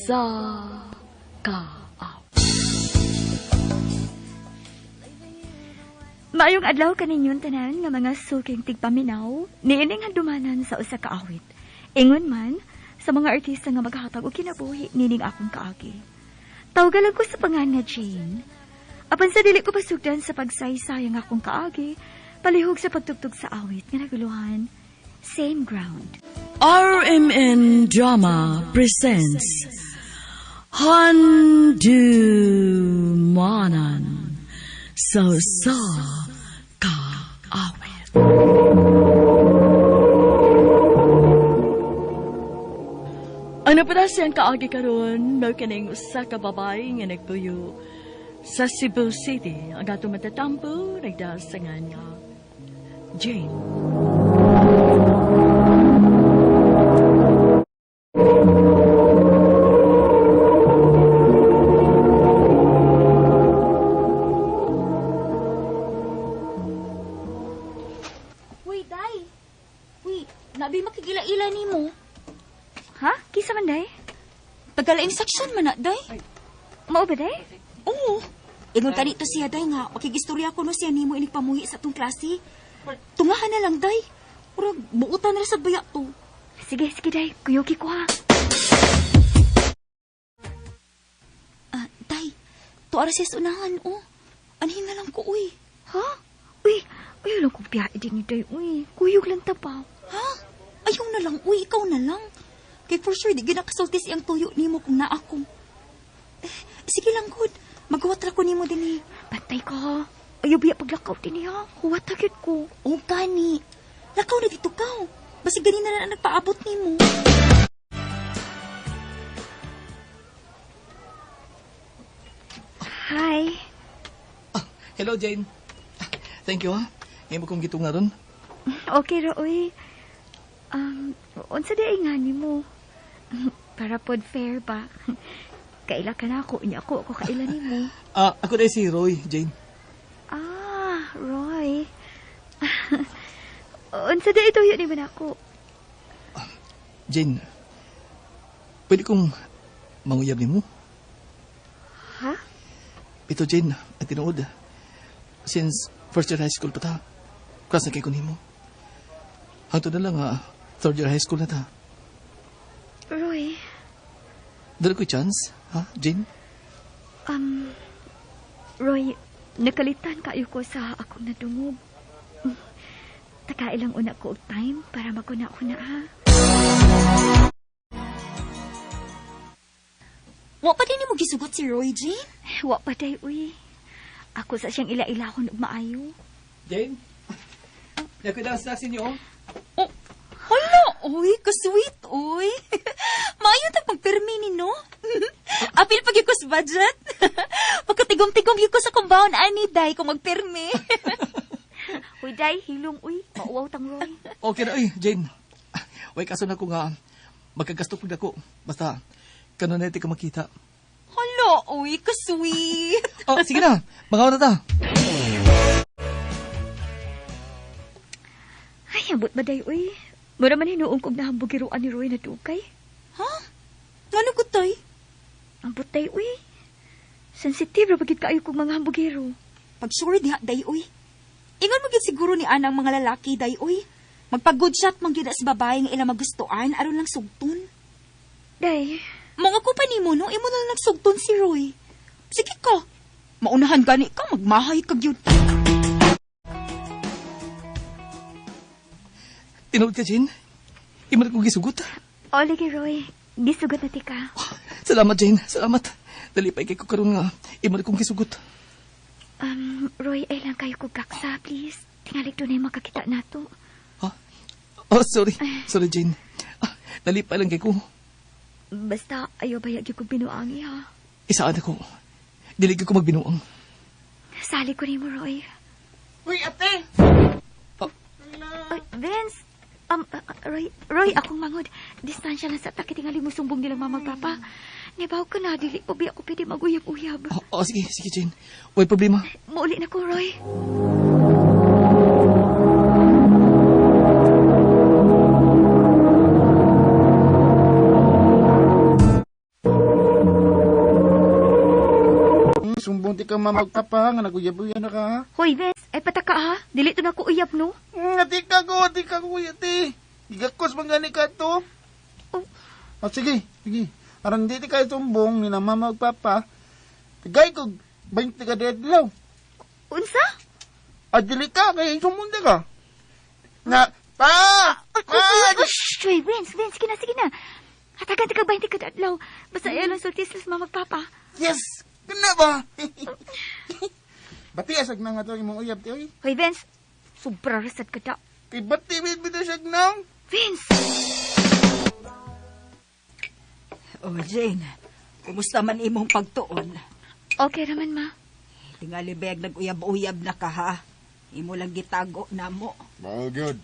usa ka awit. Maayong adlaw kaninyong tanan nga mga suking tigpaminaw, niining handumanan sa usa ka awit. Ingon man sa mga artista nga maghatag og kinabuhi nining akong kaagi. Tawgalan ko sa pangan nga Jane. Apan sa dili ko pasugdan sa pagsaysay ang akong kaagi, palihog sa pagtugtog sa awit nga naguluhan, Same Ground. RMN Drama presents Handumanan sa usa ka awit. Ano pa siyang kaagi karon mao kining usa ka babae nga nagpuyo sa Cebu City. Ang atong matatampo nagdasangan nga Jane. Uy, day. Uy, nabi makigila-ila nimo. Ha? Kisa man day? Tagalaing section man na, day. Mao ba day? Oo. Ingon ka dito siya, day nga. Makigistorya ko no siya nimo inig pamuhi sa tong klase. Tungahan na lang, day. Murag, buutan na sa baya to. Sige, sige day. Kuyuki ko ha. Ah, day. Tuara siya sa unahan, oh. Anhin na lang ko, uy. Ha? Uy, uy, alam kong biyahe din ni day. Uy, kuyog lang tapaw. Ha? Ayaw na lang, uy. Ikaw na lang. Kay for sure, di ginakasulti siyang tuyo nimo kung naa ko. Eh, sige lang, good. Magawa tra ko nimo din eh. Bantay ka ha. Ayaw biya paglakaw din niya. Huwat agad ko. O gani. Lakaw na dito ka. Basig ganina na nagpaabot nimo. Hi. Hello, Jane. Thank you, ha. Ngayon mo kong gitunga ron. Okay ra, uy. Unsa di ay nga nimo? Para pod fair ba? Kaila ka na ako, unya ako, ako kaila nimo. Ah, ako dahil si Roy, Jane. Ah, Roy. Unsa di ito yun naman ako? Jane, pwede kong manguyab nimo? Ha? Ito, Jane, at tinuod. Since first year high school pa ta, class na kay ko nimo. Hangtod na lang, ha, third year high school na ta. Roy, Dala ko'y chance, ha, Jane? um, Roy, nakalitan kayo ko sa akong nadungog. Takailang una ko og time para maguna-una ha. Wa pa din nimo gisugot si Roy, Jane? Wa pa day, uy. Ako sa siyang ila-ilahon og maayo. Jane? Nakoy dala sa inyo, oh. Oh, hala, uy, ka-sweet, uy. Maayo tag pagpirmi ni, no? Apil pag ko sa budget. Pagkatigom-tigom yun ko sa kumbaon, ani, day, kung magpirmi. Uy, day, hilong, uy. Mauwaw tang Roy. Okay na, uy, Jane. Way kaso na ko nga, magkagasto pag dako. Basta, kanon na ka makita. Hala, uy, ka-sweet. Oh, sige na, mga na ta. Ay, ambot ba day, uy. Mura man hinuong kog nahambugiruan ni Roy na dugay. Ha? Ngano ko, tay? Ambot day, uy. Sensitive ra bagid kaayo kog mga hambugiro. Pag sure diha, day, uy. Ingon mo gyud siguro ni Ana ang mga lalaki, day, uy. Magpag-good shot man gyud sa babae nga ila magustuan, aron lang sugton. Day, Mga ko pa nimo no, imo na lang nagsugton si Roy. Sige ka. Maunahan gani ka, magmahay ka gyud. Tinuod ka, Jane. Imo na kong gisugot. o lagi Roy, gisugot na tika. Salamat, Jane. Salamat. Dalipay kay ko karon nga. Imo na kong gisugot. Roy, ay lang kayo kog kaksa, please. Tingalig doon ay makakita nato. Ha? Oh, sorry. Sorry, Jane. Ah, nalipay lang kay ko. Basta, ayaw ba gyud kog binuangi, ha? Isaan ako. Dili ko magbinuang. Sali ko nimo, Roy. Uy, ate! Oh. Oy, Vince! Roy, Roy, akong mangod. Distansya lang sa takit tingali mo sumbong nilang mama papa. Nibaw ka na, dili pa biya ko pwede maguyab-uyab. Oh, oh, sige, sige, Jane. Way problema. Mauli na ko, Roy. Sumbong ti kang mamagpapa nga naguyab-uyab na ka, ha? Hoy, Vince, ay pataka ha. Dili to na ko uyab, no? Ati ka ko, ati. Gigakos man gani ka to. Oh. Oh, sige, sige. Aron di ti ka sumbong ni na mama ug papa. Tigay ko 20 ka adlaw. Unsa? Ah, dili ka kay sumbong di ka. Na pa! Ma! Shh, Hoy, Vince, Vince, sige na, sige na. Hatagan ti ka 20 ka adlaw. Basta ayaw lang sulti sila sa mama ug papa. Yes! Kana ba? Bati asag na nga to imong uyab ti oy. Hoy, Vince, sobra rasad ka da. Kay bati bit bit asag nang. Vince! Oh, Jane, kumusta man imong pagtuon? Okay raman, ma. Tingali beg nag-uyab-uyab na ka, ha? Imo lang gitago na mo. Mao gyud.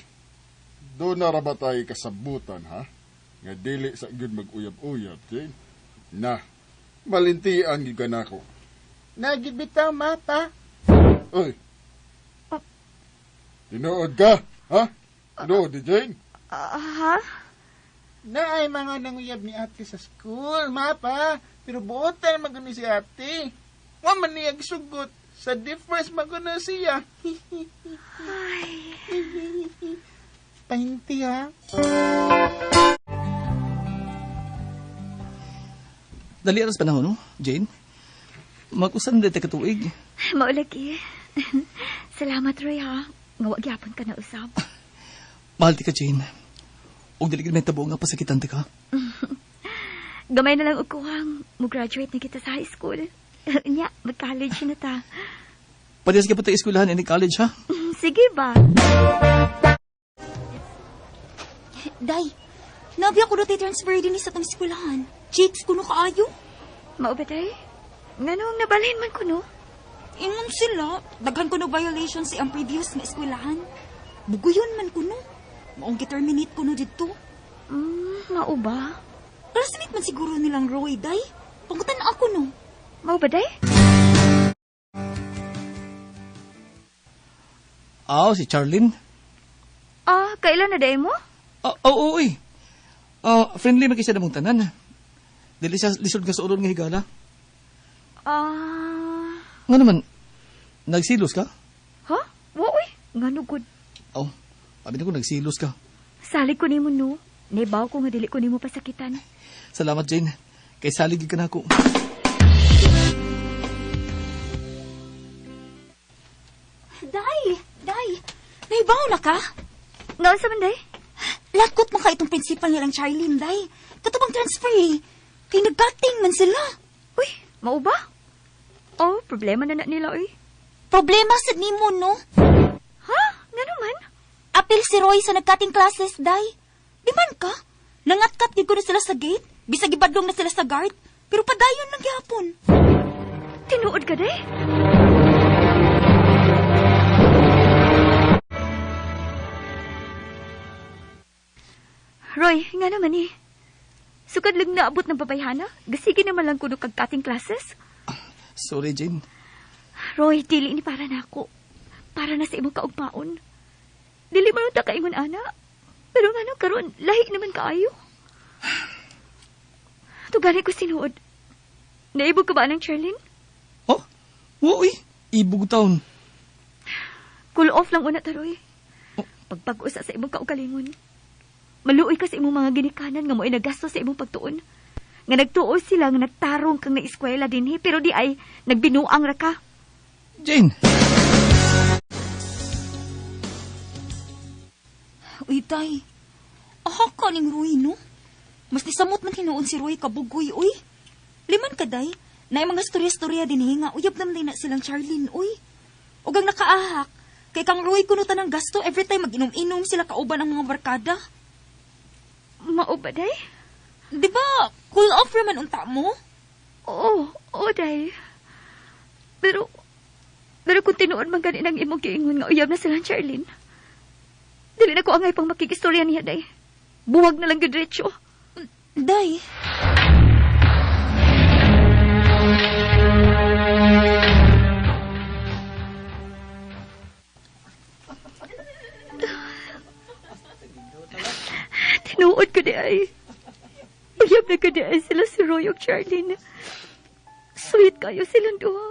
Doon na ra ba tayo kasabutan, ha? Nga dili sa gyud mag-uyab-uyab, Jane. Na, malintian gyud ka nako. Nagid bitaw ma pa. Oy. Tinuod ka, ha? Tinuod ni Jane? Ha? Na ay mga nanguyab ni ate sa school, ma pa. Pero buotan man si ate. Wa man niya gisugot. Sa difference man gud siya. Ay. Pahinti ha. Dali aras panahon, no, Jane? Mag-usan na tayo katuig. Maulagi. Salamat, Roy, ha. Nga wa gyapon ka na usab. Mahal ti ka, Jane. Og dili gid may tabo nga pasakitan ti ka. Gamay na lang og kuwang. Mo-graduate na kita sa high school. Nya, mag-college na ta. Parehas ka pa tayo eskwelahan in college, ha? Sige ba? Day, nabi ako na transfer din sa tong eskwelahan. Chicks kuno kaayo. Mao ba, day? Nganong nabalhin man ko, no? Ingon sila, daghan kuno violations sa ang previous nga eskwelahan. Buguyon man kuno. Maong gi-terminate kuno didto. Mao ba? Classmate man siguro nilang Roy, day. Pangutan ako, no? Mao ba, day? Aw, si Charlene. Ah, kailan na day mo? Oo, oy. Friendly man kay siya namong tanan. Dili siya lisod nga sa ulon nga higala. Ah. Nga naman, nagsilos ka? Ha? Wa, oy. Ngano gud? Oh, sabi ko nagsilos ka. Salig ko nimo, no? Nibaw ko nga dili ko nimo pasakitan. Salamat, Jane. Kay salig gyud ka nako. Day! Day! Naibaw na ka? Ngaon sa man, day? Lakot man ka itong principal nilang Charlene, day. Katubang transfer eh. Kay nagkating man sila. Uy, mao ba? Oh, problema na na nila, uy. Problema sa nimo, no? Ha? Ngano man? Apil si Roy sa nagkating classes, day. Di man ka? Nangatkat gid ko na sila sa gate. Bisag ibadlong na sila sa guard. Pero padayon lang gihapon. Tinuod ka, day? Roy, nga naman eh. Sukad lang naabot ng babayhana. Gasige naman lang kuno kag cutting classes. Sorry, Jane. Roy, dili ni para nako. Para na sa imong kaugmaon. Dili man ta kaingon ana. Pero ngano karon lahi naman kaayo. Tugani ko sinuod. Naibog ka ba ng Charlene? Oh, uy, ibog taon. Cool off lang una ta, Roy. Oh. Pagpag-usa sa imong kaugalingon. Maluoy ka sa imong mga ginikanan nga mo'y nagasto sa imong pagtuon. Nga nagtuo sila nga nagtarong kang na-eskwela dinhi, pero di ay nagbinuang ra ka. Jane! Uy, tay. Aha ka ning Roy, no? Mas nisamot man hinuon si Roy kabugoy, uy. Liman ka, day. Naay mga storya-storya dinhi nga uyab naman din na silang Charlene, uy. Ug ang nakaahak, kay kang Roy kuno tanang gasto every time mag-inom-inom sila kauban ang mga barkada. Mao ba, day? Di ba, cool off raman unta mo? Oo, oo, day. Pero kung tinuod man gani ng imong giingon nga uyab na silang Charlene, dili na ko angay pang makikistorya niya, day. Buwag na lang gyud diretso. Day. Tinuod ko di ay. Uyab na ko di ay sila si Roy ug Charlene. Sweet kayo silang duha.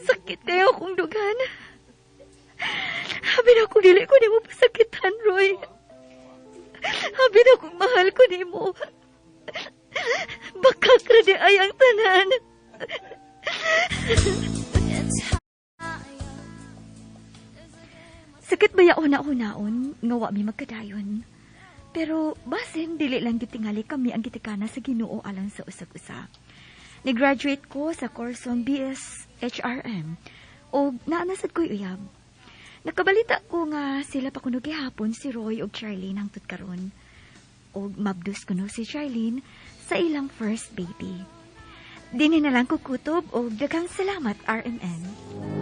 Sakit kayo akong dugan. Habi na kung dili ko nimo pasakitan, Roy. Habi na kung mahal ko nimo. Bakak ra di ay ang tanan. Sakit ba yaon na hunaon nga wa mi magkadayon? Pero basin dili lang gitingali kami ang gitikana sa Ginoo alang sa usag-usa. Ni-graduate ko sa kursong BS HRM og naanasad ko'y uyab. Nakabalita ko nga sila pa kuno gihapon si Roy og Charlene hangtod karon. Og mabdus kuno si Charlene sa ilang first baby. Dini na lang ko kutob og daghang salamat, RMN.